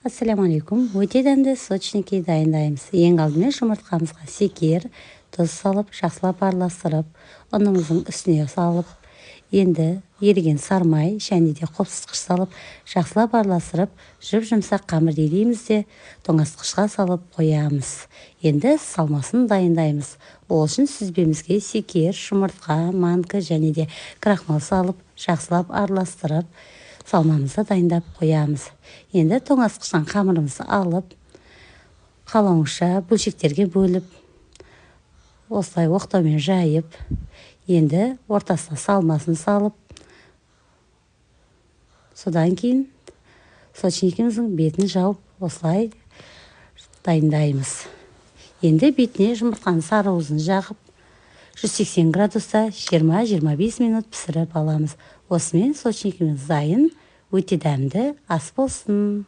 Ассаляму. Өте дәмді сочники дайындаймыз. Ең алдымен жұмыртқамызға секер, тұз салып, жақсылап араластырып, ұнымыздың үстіне салып, енді еріген сармай және де қопсытқыш салып, жақсылап араластырып, жұп-жұмсақ қамыр илейміз де, тоңазытқышқа салып қоямыз. Енді салмасын дайындаймыз. Ол үшін сүзбемізге секер, жұмыртқа, манка және де крахмал салып, жақсылап араластырып, салмамызды дайындап қоямыз. Енді тоңазытқыштан қамырымызды алып, қалауыңызша бөлшектерге бөліп, осылай оқтаумен жайып, енді ортасына салмасын салып, содан кейін сочникіміздің бетін жауып, осылай дайындаймыз. Енді бетіне жұмыртқаның сары уызын жағып, 180 градуста 20-25 минут пісіріп аламыз. Осымен сочникіміз дайын. Өте дәмді ас болсын.